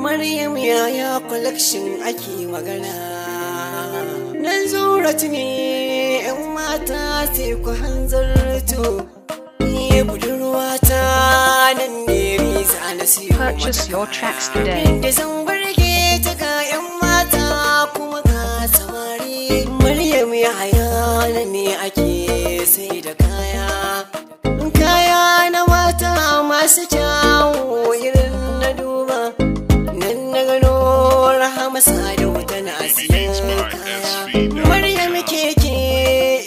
Maryam Yaya Collection ake magana. Nan Zuratu ne 'yan mata, sai ku hanzarto. Ni budurwata nan ne riza na siyo mata Purchase your tracks today. Da zan burge ta, ga 'yan mata kuma ga samari. Maryam Yaya, nan ne ake sai da kaya. Kaya na mata masu kyawu irin na duba. Nan na gano Rahama Sadau tana siyan kaya. Maryam Keke,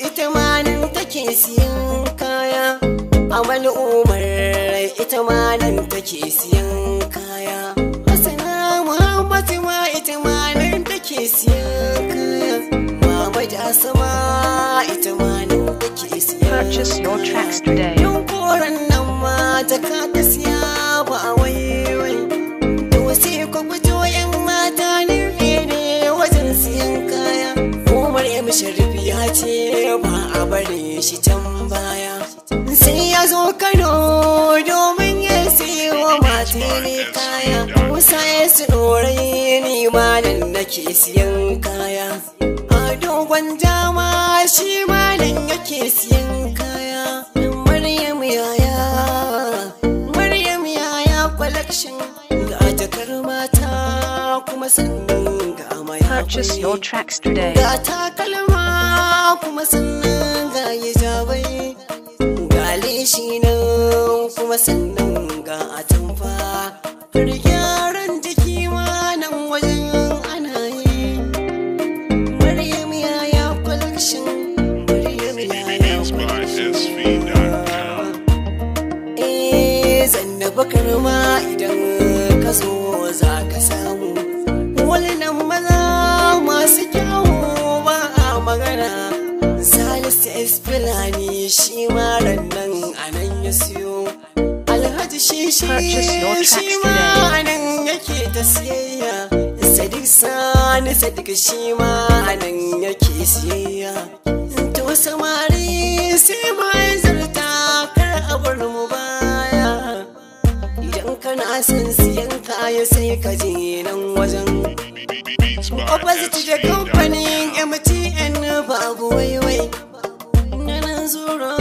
ita ma nan take siyan kaya. Amal Umar, ita ma nan take siyan kaya. Hassana Muhammad ma, ita ma nan take siyan kaya. Mama Jasama, ita ma nan take siyan Purchase your tracks today. Yan koren nan ma jaka ta siya ba a waiwai. To sai ku fito yan mata, ne ne wajen siyan kaya. Umar M Sharif ya ce ba a bari shi can baya. Sai ya zo Kano domin ya siyo mata ne kaya. Musa ya su ɗorai, ni ma nan nake siyan kaya. A dogon jama shi ma nan yake siyan kaya. Maryam Yaya, Maryam Yaya Collection, ga jakar mata kuma sannan ga Purchase your mayafai. tracks today. Ga takalma kuma sannan ga hijabai. Ga leshi nan kuma sannan ga atamfa. Har gyaran jiki ma nan wajen ana yi. Maryam Yaya Collection, Maryam Yaya Collection. BeatsbySV.com. Eh, zanna bakar ma idan ka zo za ka samu. Wannan maza masu kyawu ba a magana. Salisu S Fulani shi ma nan a nan ya siyo. Alhaji Shishi Purchase your tracks shi ma today. a nan yake ta siyayya. Sadiq Sani Sadiq shi ma a nan yake siyayya. To samari, sai ma zarta, kar a bar mu baya. Idan kana son siyan kaya, sai ka je nan wajen. Beats by Opposite da kamfanin SV.com. MTN, babu waiwai. Nan zuro.